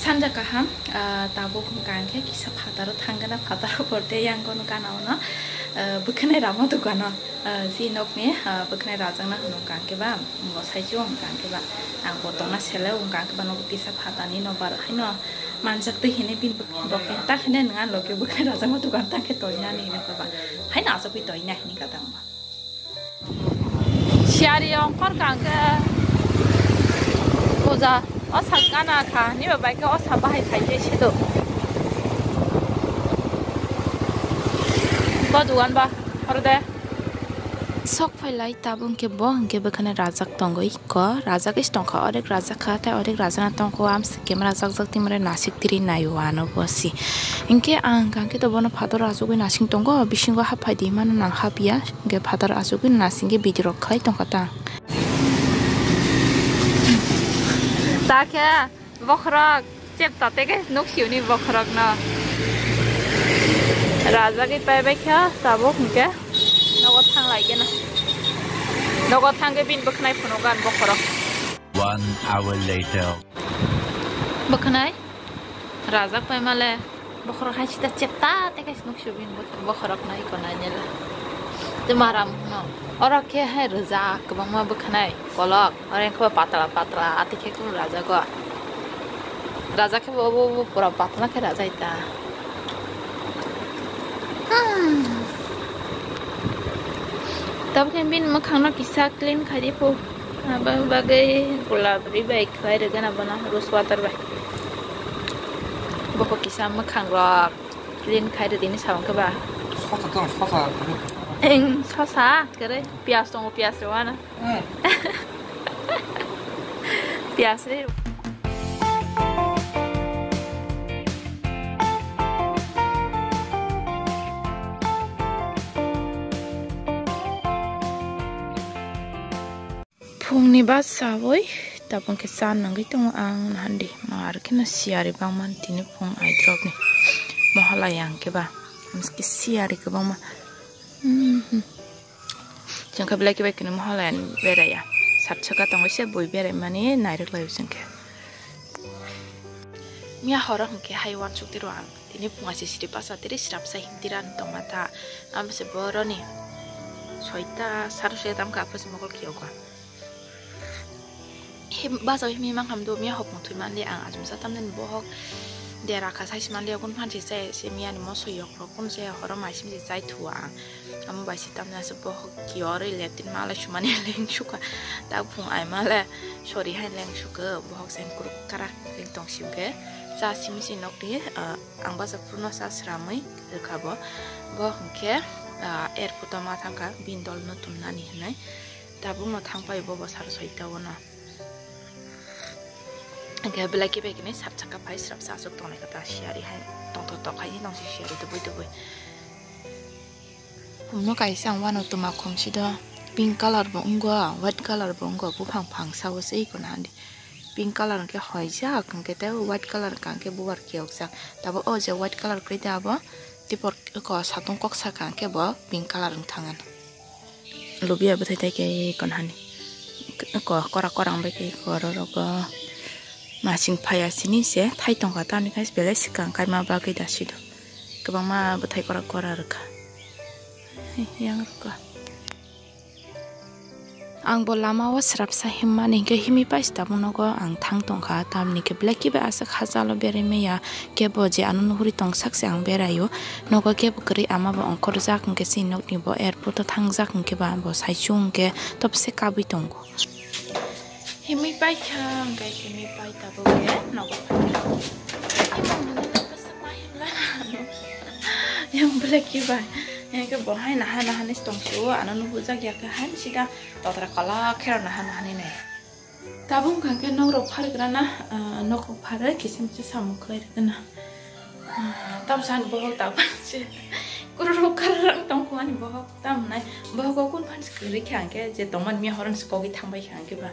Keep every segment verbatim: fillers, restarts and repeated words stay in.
Sanja kaham, ah, tabuk hwnkha hwnkhe kisa phataro thangkhe na, phataro porte yang kono kana ono, ah, bwkhanai rama dukano, ah, ji nokni, ah, bwkhanai rajakna hwnwi hwnkha hwnkhe ba, bo saichung hwnkha hwnkhe ba, ang bo tongna sele hwnkha hwnkhe ba nogo kisa phatani nobar haino manjak twi hinwi bini bwkha ta hinwi nwng ani logi bwkhanai rajakma dukan ta khe toinani hinwi hwnkha ba, haino achukgwi toina hinwi kha tamo. Siyari ongkhor kangkhe puja o sak gana kha, niba bai khe o sa bahai khai khe sido. Bo dugan ba hor de. Sok phailai tabuk hwnkhe bo hwnkhe bwkhani rajak tongwi ko, rajak is tongkha, orek rajak kha, tei orek rajana tongkho, amsike ma rajak jak, tei mare nasik tiri nai o ano bo si. Hinkhe ang hwnkha khe to bono phatar achugwi nasing tongo, bisingo haphaidi mano nang hapya, hinkhe phatar achugwi nasingwi video rok khlai tongkha ta. Ta khe bokhorok chepta tei khe nuk siyuni bokhorokno. Rajagwi paibai kha tabuk hinkhe nogo thang lai gena. Nogo thangkhe bini bwkhanai phunukgo ani bokhorok. One hour later. Bwkhanai rajak paimale bokhorok hai sita chepta tei kaisa nuk sibin bokhorok nai ko nai nela. Tei maram no oro khe hai rwjak kwbangma bwkhanai kolok oro khe patla patla ati khe kunu rajago. Rajak khe bo bo pura patla khe rajai ta. Hmm. Tabuk khe bini mwkhangno kisa clean khai di phu. Abo bagwi gulab ri bai khlai rwgana bono rose water bai. Bokho kisa mwkhang rok clean khai rwdi ni sabang khe ba. Sosa tong, sosa. Eng sosa kere pias tongo, pias rwano. Hmm. Pias ri. Phungni basa oi tabuk khe cha nangwi tongo ang nahandi. Ma aro kheno siyari bangmani tini phung aidrokni mohalai ang khe ba. Amski siyari kwbangma. Mhm. Chwng khe belai khe bai khe mohalai ani beraiya. Sat saka tongwi se bui berai mani nairok lai chwng khe. Miya horo hwnkhe hai uansuk tiro ang. Tini phunga se siri basa tiri srapsa himtira tongma ta. Amo se boroni soita saro se tamkha apha se mokol khiyoga. Him basa himi mangkham do miya hok mothui manli ang ajum sa tamni bohok dera kha sai se manli kun phan se sai se miya ni moso yok rok kun se horo mai sim se chai thua ang. Amo bai se tamni ase bohok kiyor le tin malai sumani leng suka ta phung ai male sori hai leng suka bohok sen kuruk karak leng tong sim khe cha simi se nok di, ah, Ang basa phuru no sa sramwi rwkha bo. Bo hwnkhe, ah, airport o ma thangkha bini dol no tumnani hinwi. Tabuk no thangpai bo, bo sar soita o no. Hwnkhe belai khe bai khe sat saka phai srapsa aswk tongnai kha ta siyari hai tongthok tok hai tongsi siyari tubui tubui. Phungno kaisa ang uanw twma khum si do. Pink colour bo wngo, white colour bo wngo, buphang phangsa o se iko nahandi. Pink colour hwnkhe hoijak, hwnkhe tei white colour hwnkha hwnkhe bubar kiyokjak. Tabuk o je white colour kwrwi de abo, tipor ko satung kok saka hwnkhe bo pink colour wng thangano. Lubia bwthai tai khe iko nahani. Ko kora kora wng bai khe iko oro rogo. Masing phaiya sini se thai tongkha tamni khai belai swkang kaima bagwi da sido. Kwbangma bwthai kora kora rwkha. Yang rwkha. Ang bo lama o srapsa himmani hwnkhe himwi paisa tabuk nogo ang thang tongkha, tamni khe belai khe bai aswk hachalo berwi maya, kebo je ano nuhuri tongsak se ang beraio, nogo kebo kwrwi ama bo ongkhorjak hwnkhe chini nokni bo airport o thangjak hwnkhe ba bo saichung hwnkhe topse kabwi tongo. Himwi paikha hwnkhe himwi pai tabuk khe nogo phaikha. Yang belai khe bai. Yang khe bo hai naha naha ni tong sio, ano nuhujak ya khe hai sida totra kala khera naha naha ni nai. Tabuk hwnkha khe nok rok phari gra na, ah, nok rok phari kisa misa samung khlai rwgana. Ah, tam san bohok tabuk se. Kuru rok kar rang tong khwani bohok tam nai. Bohok o kun phan se kwrwi kha hwnkhe je tongmani miya horan se kogwi thang bai kha hwnkhe ba.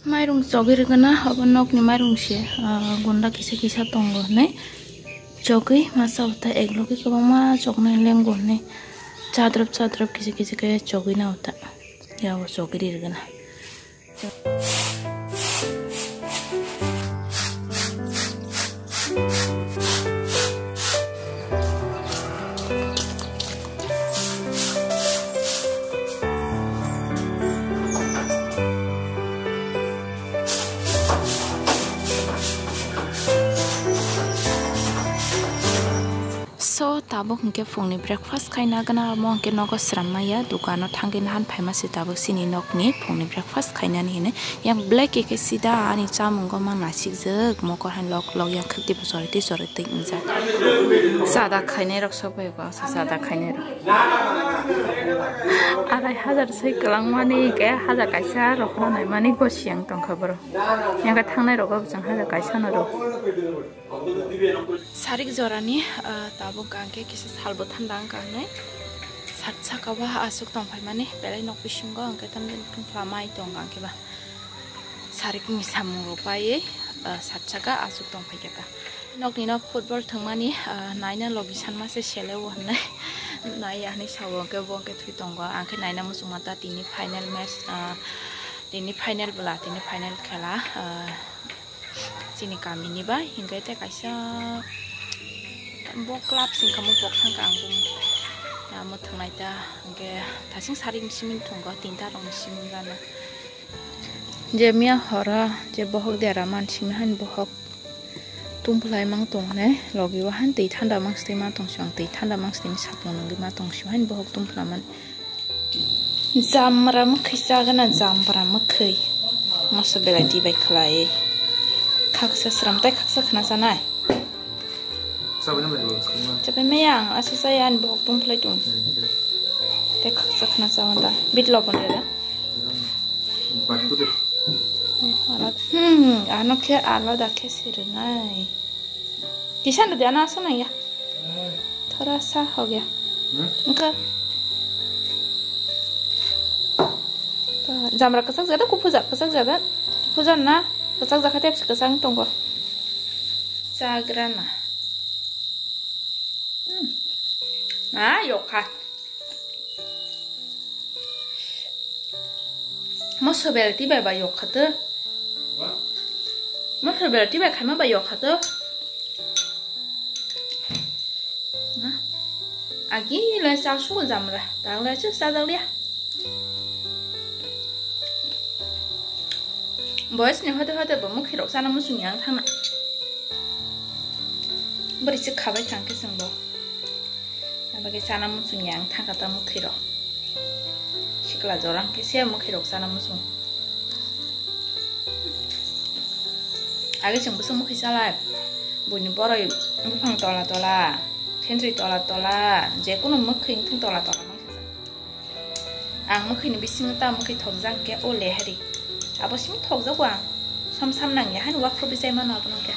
Mairung chogwi rwgana, abo nokni mairung se, ah, gunda kisa kisa tongo hinwi Chogwi masa uta ek logi kwbangma choknai lengbo hinwi chadrop chadrop kisi kisi khe chogwi na uta. Yago chogwi rirwgwna. So, tabuk hinkhe phungni breakfast khaina gana amo hinkhe nogo sram maya, dukano thangwi nahan phaima se tabuk chini nokni phungni breakfast khainani hinwi. Yang black khe sida ani chamungo mang nasikjak, mokol han lok lok yang khwtwi bo chorwi twi chorwi twi wngjak. Sada khainai rok sok bai ko, sada khainai rok. Arai hajar soi kwlangmani ke hajar kaisa rok naimani gosiyang tongkha borok. Yang khe thangnai rogo bwsang hajar kaisa no rw. Sarik jorani, ah, tabuk hwnkhe kisa salbo thanda wngkha hinwi. Sat saka o aswk tongphaimani belai nok bisingo hwnkhe tamni thungphla mai tongo hwnkhe ba. Sarik ni samung rok paiwi, ah, sat saka aswk tongphaikha ta. Nokni nok football thwngmani, ah, naina logi sanma se sele o hinwi naiya hinwi sao hwnkhe bo hwnkhe thwi tongo. Ang khe naina muchungma ta tini final match, ah, tini final bwla, tini final khela, ah, chini kamini bai, hinkhe tei kaisa bo club sing kha mo pok thang kha ang bo. Amo thwngnai ta, hinkhe thasing sarik ni simi thwngo, tinta rok ni simi gana. Je miya hora, je bohok dera man simi han bohok tum phlai mang tong ne, logi o han twi thanda mang stwi ma tong song, twi thanda mang stwi sapung nungwi ma tong song han bohok tum phla man. Jamra mwkhwi chagana, jamra mwkhwi. Moso belai dibai khlai. Khaksa sram tai khaksa khna chanai. Chabai na bai bo, suma. Chabai maya ang, asa saya ani bohok tum phlai tum. Hmm, okay. Tai khaksa khna chawan da. Bit lobon da da. Batu de. Hmm, ano khe alada khe sirinai. Kisan da ana asa nang ya. Thora sa ho gaya. Hmm? Engka. Jamra kwchak jada, kuphu ja-, kwchak jada. Kuphu jan na, kwchak jakha tepsi kwchang tongo. Chagra na. Hmm. Ah, yokha. Moso belti bai ba yokha to. Moso belti bai khaima ba yokha to. Na. Agi le cha su jamra. Tang le chu sa dang lia. Boys ni hote hote bo mukhi rok chana muchung yang thangna. Bwrwi se khabai thang khe chwng bo. Abagwi chana muchung yang thangkha ta mukhi rok. Sikla jorang khe se mukhi rok chana muchung. Age chwng bwswk mukhi chalai. Buini boroi buphang tola tola, thentwi tola tola, je kunu mukhi wngthung tola tola mangsa. Ang mukhi ni bisingo ta mukhi thokjak khe o lehari. Abo simi thokjago ang. Som sam nangya hani wakhro bijai mano abono khe.